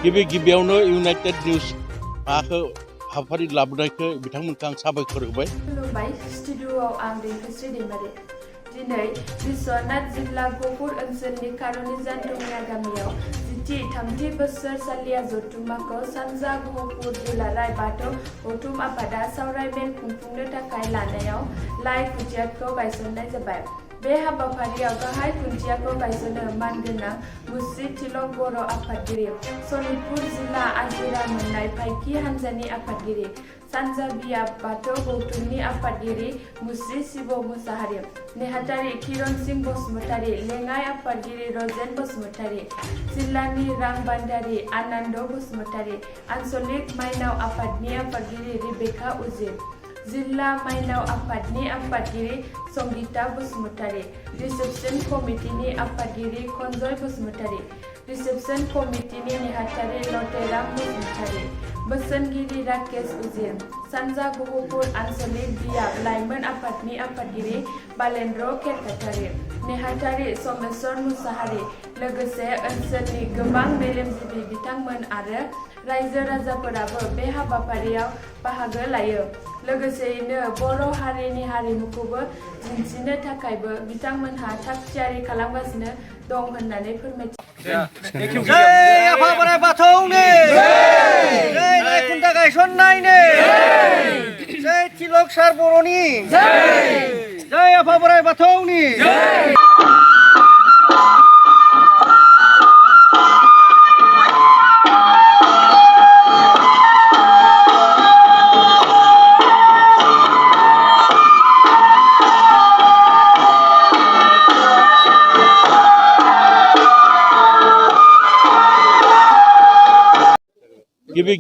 गिबियावनो United news माखौ हाबाफारि लाबोनायखौ बिथांमोनखौ आं साबायखर होबाय। खुलुमबाय, स्टुडिअ'आव आं देंखोस्रि दैमारि। दिनै बिश्वनाथ जिल्ला गहपुर ओनसोलनि कारुनिजान गामियाव थामथि बोसोरसालिया जथुम्माखौ सानजा गहपुर दुलाराय बाथौ गौथुम आफादा सावरायमेल खुंफुंनो थाखाय लानायाव लाइ खुन्थियाखौ गायसननाय जाबाय। बे हाबाफारियाव गाहाय खुन्थियाखौ गायसनो मानगोनां मुस्रि तिलक बर' आफादगिरि, सनितपुर जिल्ला आजिरा मोननाय फाइखि हान्जानि आफादगिरि, सानजा बिया बाथौ गौथुमनि आफादगिरि मुस्रि शिब मुसाहारि, नेहाथारि किरण सिंह बसुमतारी, लेङाइ आफादगिरि रजेन बसुमतारी, जिल्लानि रां बान्दारि आनन्द बसुमतारी, आन्सलिक माइनाव आफादनि आफादगिरि रिबेका उजिर, जिल्ला माइनाव आफादनि आफादगिरि संगीता बसुमतारी, रिसेपसन कमिटिनि आफादगिरि खनजय बसुमतारी, रिसेपसन कमिटिनि नेहाथारि लतेराम बसुमतारी, बोसोनगिरि राकेश उजिर, सानजा गहपुर आन्सलिक बियाब लाइमोन आफादनि आफादगिरि बालेन्द्र केरकाटारि, नेहाथारि समेश्वर मुसाहारि, लोगोसे ओनसोलनि गोबां मेलेमजिबि बिथांमोन आरो रायजो राजाफोराबो बे हाबाफारियाव बाहागो लायो। लोगोसेयैनो बर' हारिनि हारिमुखौबो दिन्थिनो थाखायबो बिथांमोनहा थाग थियारि खालामगासिनो दं होननानै फोरमायथियो। जय आफा बोराइ बाथौनि जय लाइ खुन्था गायसननायनि जय तिलक सार बर'नि जय आफा बोराइ बाथौनि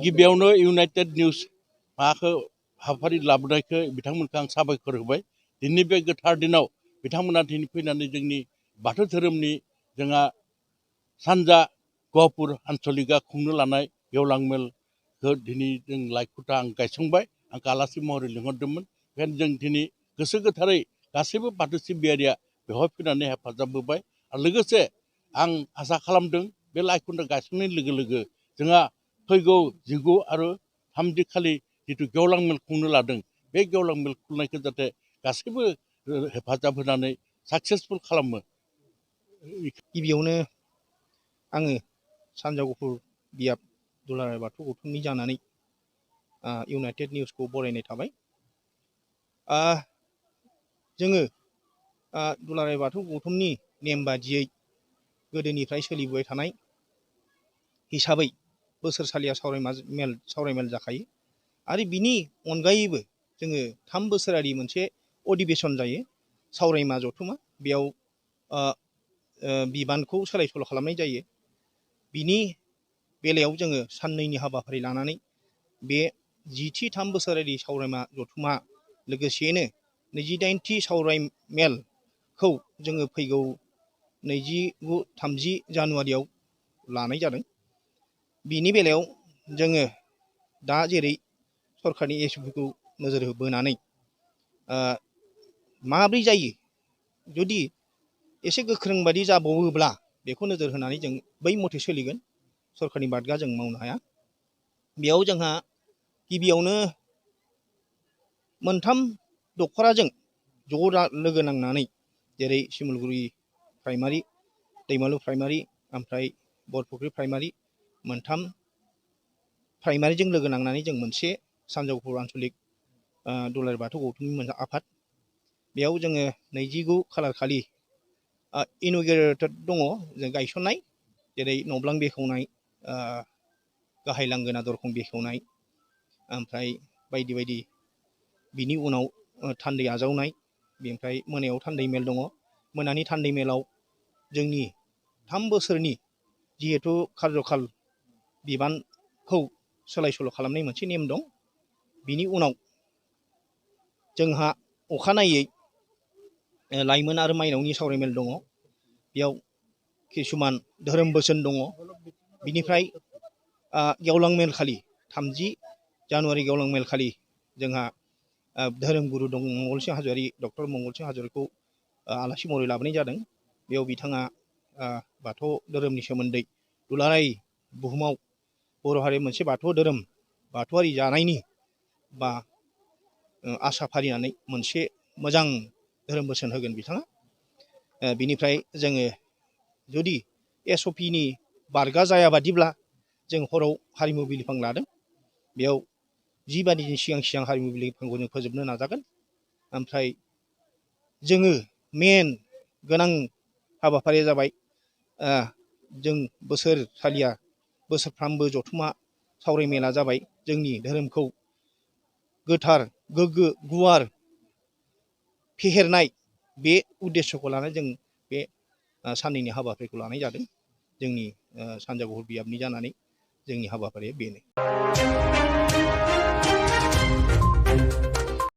गिबियावनो इउनाइटेड निउस माखौ हाबाफारि लाबोनायखौ बिथांमोनखौ आं साबायखर होबाय। दिनै बे गोथार दिनाव बिथांमोना दिनै फैनानै जोंनि बाथौ धोरोमनि जोंहा सानजा गहपुर आन्सलिकआ खुंनो लानाय गेवलां मेलखौ दिनै जों लाइखुथा आं गायसंबाय। आंखौ आलासि महरै लिंहरदोंमोन। बेखायनो जों दिनै गोसो गोथारै गासैबो बाथौ सिबियारिया बेवहाय फैनानै हेफाजाब होबाय। आरो लोगोसे आं आसा खालामदों बे लाइखुथा गायसंनाय लोगो लोगो जोंहा फैगौ 19 आरो 30 खालि जिथु गेवलां मेल खुंनो लादों, बे गेवलां मेल खुंनायखौ जाहाथे गासैबो हेफाजाब होनानै साक्सेसफुल खालामो। गिबियावनो आङो सानजा गहपुर बियाब दुलाराय बाथौ गौथुमनि जानानै इउनाइटेड निउसखौ बरायनाय थाबाय। जोङो दुलाराय बाथौ गौथुमनि नेम बादियै गोदोनिफ्राय सोलिबोबाय थानाय हिसाबै बोसोरसालिया सावरायमेल जाखायो आरो बिनि अनगायैबो जोङो 3 बोसोरारि मोनसे अधिबेसन जायो सावरायमा जथुमा। बेयाव बिबानखौ सोलाय सोल' खालामनाय जायो। बिनि बेलायाव जोङो साननैनि हाबाफारि लानानै बे 10थि 3 बोसोरारि सावरायमा जथुमा लोगोसेयैनो 28थि सावरायमेलखौ जोङो फैगौ 29-30 जानुवारियाव लानाय जादों। बिनि बेलायाव जोङो दा जेरै सरकारनि एसअपिखौ नोजोर बोनानै माब्रै जायो, जुदि एसे गोख्रों बादि जाबावोब्ला बेखौ नोजोर होनानै जों बै मथे सोलिगोन। सरकारनि बादगा जों मावनो हाया। बेयाव जोंहा गिबियावनो मोनथाम दखराजों ज' लोगो नांनानै जेरै सिमुलगुरि प्राइमारि, दैमालु प्राइमारि, ओमफ्राय बरफुख्रि प्राइमारि, मोनथाम प्राइमारिजों लोगो नांनानै जों मोनसे सानजा गहपुर आन्सलिक दुलाराय बाथौ गौथुमनि मोनसे आफाद। बेयाव जोङो 29 खालार खालि इन'ग्रेटेड दङ, जों गायसननाय, जेरै नब्लां बेखेवनाय, गाहाय लांगोना दरखं बेखेवनाय, ओमफ्राय बायदि बायदि। बिनि उनाव थान्दै आजावनाय, बेनिफ्राय मोनायाव थान्दै मेल दङ। मोनानि थान्दै मेलाव जोंनि 3 बोसोरनि जिहेथु कार्यकाल बिबानखौ सोलाय सोल' खालामनाय मोनसे नेम दं। बिनि उनाव जोंहा अखानायै लाइमोन आरो माइनावनि सावरायमेल दङ। बेयाव किसुमान धोरोम बोसोन दङ। बिनिफ्राय गेवलां मेल खालि 30 जानुवारि गेवलां मेल खालि जोंहा धोरोमगुरु दं मंगलसिं हाज'वारि, डक्टर मंगलसिं हाज'वारिखौ आलासि महरै लाबोनाय जादों। बेयाव बिथाङा बाथौ धोरोमनि सोमोन्दै दुलाराय बुहुमाव बर' हारिया मोनसे बाथौ धोरोम बाथौआरि जानायनि बा आसा फारिनानै मोनसे मोजां धोरोम बोसोन होगोन बिथाङा। बिनिफ्राय जोङो जुदि SOPनि बारगा जायाबादिब्ला जों हराव हारिमु बिलिफां लादों। बेयाव 10 बाजिनि सिगां हारिमु बिलिफांखौ जों फोजोबनो नाजागोन। ओमफ्राय जोङो मेन गोनां हाबाफारिया जाबाय जों बोसोरफ्रामबो जथुमा सावरायमेला जाबाय जोंनि धोरोमखौ गोथार गोग्गो गुवार फेहेरनाय। बे उद्देশ্যखौ लानानै जों बे साननैनि हाबाफारिखौ लानाय जादों। जोंनि सानजा गफुर बियाबनि जानानै जोंनि हाबाफारिया बेनो।